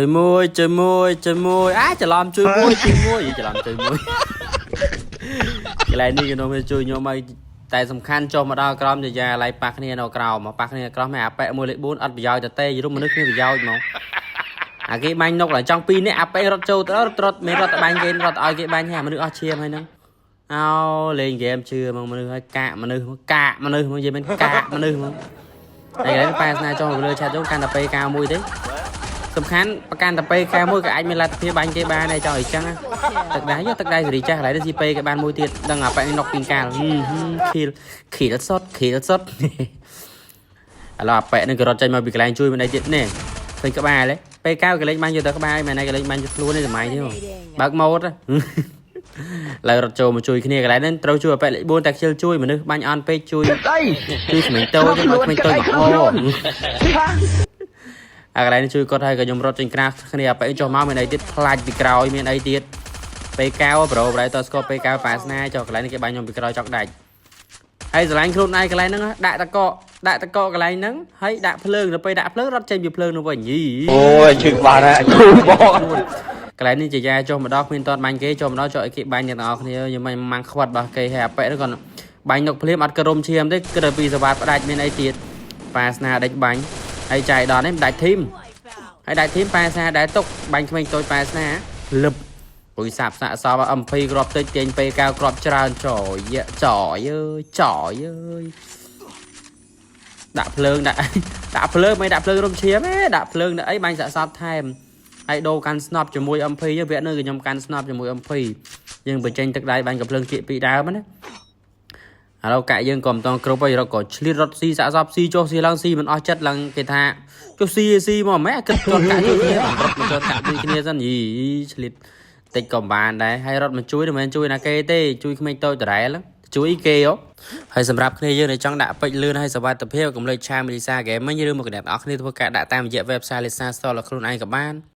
ជួយមួយជួយមួយជួយមួយអាច្រឡំជួយមួយជួយមួយច្រឡំជួយមួយកន្លែងនេះគេនាំគ្នាជួយខ្ញុំឲ្យតែសំខាន់ចុះមកដល់ក្រោមជាយ៉ាឡៃប៉ះគ្នានៅក្រោមមកប៉ះគ្នាក្រោមហើយអាប៉ែមួយលេខ4អត់ប្រយោជន៍ទៅទេយរុំមនុស្សគ្មានប្រយោជន៍ហ្មងអាគេបាញ់នុកឡើងចង់ពីរនេះអាប៉ែរត់ចូលទៅរត់រត់មានរត់ទៅបាញ់គេរត់ឲ្យគេបាញ់ហើយមនុស្សអស់ឈាមហើយហ្នឹងអោលេងហ្គេមជឿហ្មងមនុស្សហើយកាកមនុស្សកាកមនុស្សហ្មងនិយាយមែនកាកមនុស្សហ្មងហើយកន្លែងប៉ែស្នាចុះមកលើឆាតចុះកាន់តែពេលកៅមួយទេសំខាន់ប្រកាន់តែពេលកៅមួយក៏អាចមានលទ្ធភាពបាញ់គេបានដែរចង់អីចឹងទឹកដៃយកទឹកដៃសេរីចាស់កន្លែងនេះស៊ីពេលគេបានមួយទៀតដឹងអាប៉ែនុកពីកាលខៀលខៀលសុតខៀលសុតឥឡូវអាប៉ែនឹងក៏រត់ចេញមកពីកន្លែងជួយមិនអីទៀតនេះឃើញក្បាលទេពេលកៅកលេចបាញ់យកទៅក្បាលមែនហើយកលេចបាញ់ខ្លួននេះសម័យនេះបើកម៉ូតឡើយរត់ចូលមកជួយគ្នាកន្លែងហ្នឹងត្រូវជួយអាប៉ែលេខ4តែខ្ជិលជួយមនុស្សបាញ់អន់ពេកជួយ អី ជួយក្មេងតូចឲ្យក្មេងតូចមកអូអាកន្លែងនេះជួយគាត់ហើយក៏ខ្ញុំរត់ចេញក្រៅគ្នាអាប៉ែចុះមកមានអីទៀតខ្លាចពីក្រោយមានអីទៀតពេលកៅប្រូប្រៃតស្គាល់ពេលកៅប៉ាស្នាចុះកន្លែងនេះគេបាញ់ខ្ញុំពីក្រោយចុកដាច់ហើយស្រឡាញ់ខ្លួនឯងកន្លែងហ្នឹងដាក់តកដាក់តកកន្លែងហ្នឹងហើយដាក់ភ្លើងដល់ពេលដាក់ភ្លើងរត់ចេញពីភ្លើងនោះវិញយី អូយឈឺក្បាលណាស់ឈឺបង កន្លែងនេះជាយ៉ាចុះមកដល់គ្មានតតបាញ់គេចុះមកដល់ចុះឲ្យគេបាញ់ទាំងអស់គ្នាខ្ញុំមិនម៉ាំងខ្វាត់របស់គេហើយអាប៉ែនោះគាត់បាញ់នុកភ្លាមអត់ក្រមឈាមទេគឺពីសវ៉ាត់ផ្ដាច់មានអីទៀតប៉ាស្នាដេចបាញ់ហើយចាយដល់នេះដាច់ធីមហើយដាច់ធីមប៉ាស្នាដែរទុកបាញ់ក្មេងតូចប៉ាស្នាលឹបពុយសាប់សាក់សព MP គ្រាប់តិចទាញពេលកៅគ្រាប់ច្រើនចយចយអើយចយអើយដាក់ភ្លើងដាក់ដាក់ភ្លើងមិនដាក់ភ្លើងរំឈាមទេដាក់ភ្លើងដាក់អីបាញ់សាក់សពថែមហើយដូរកាន់ស្នប់ជាមួយ MP វគ្គនេះខ្ញុំកាន់ស្នប់ជាមួយ MP យើងបញ្ចេញទឹកដៃបាញ់កំភ្លើងគៀកពីដើមណាឥឡូវកាក់យើងក៏មិនតន់គ្រប់ហើយរត់ក៏ឆ្លៀតរត់ស៊ីសាក់សពស៊ីចុះស៊ីឡើងស៊ីមិនអស់ចិត្តឡើងគេថាចុះស៊ីស៊ីមកម៉ែគិតចត់កាក់ជួយគ្នារត់មកចត់កាក់ជួយគ្នាសិនយីឆ្លៀតតិចក៏បានដែរហើយរត់មកជួយមិនមែនជួយណាគេទេជួយក្មេងតូចដដែលជួយគេហ៎ហើយសម្រាប់គ្នាយើងដែលចង់ដាក់ពេជ្រលឿនហើយសុវត្ថិភាពកុំភ្លេចឆាមលីសាហ្គេមឬមកអ្នកនរគ្នាធ្វើការដាក់តាមរយៈ website Lisa Store របស់ខ្លួនឯងក៏បាន។